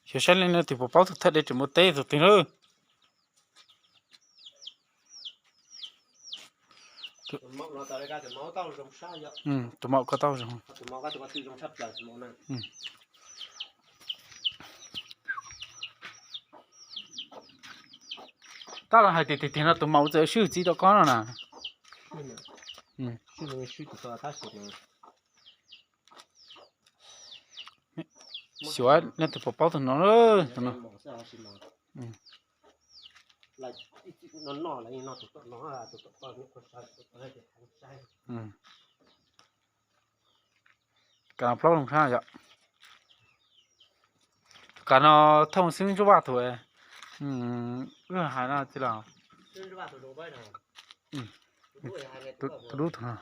Xyov saib leej twg puas paub tus thawj dej tseem muaj teb tus twg lawm. Tus maum ko tau zoo. Tab los hais tias tiag tiag no tus maum txawm swb txiv rau koj no na. Xyov leej twg puas paub tus no, tus no. Kav no plaub loo sab yom. Kav no thooj xwb Ntsuj Vaj tus, wb hais no tsis los. Tus dub tus no.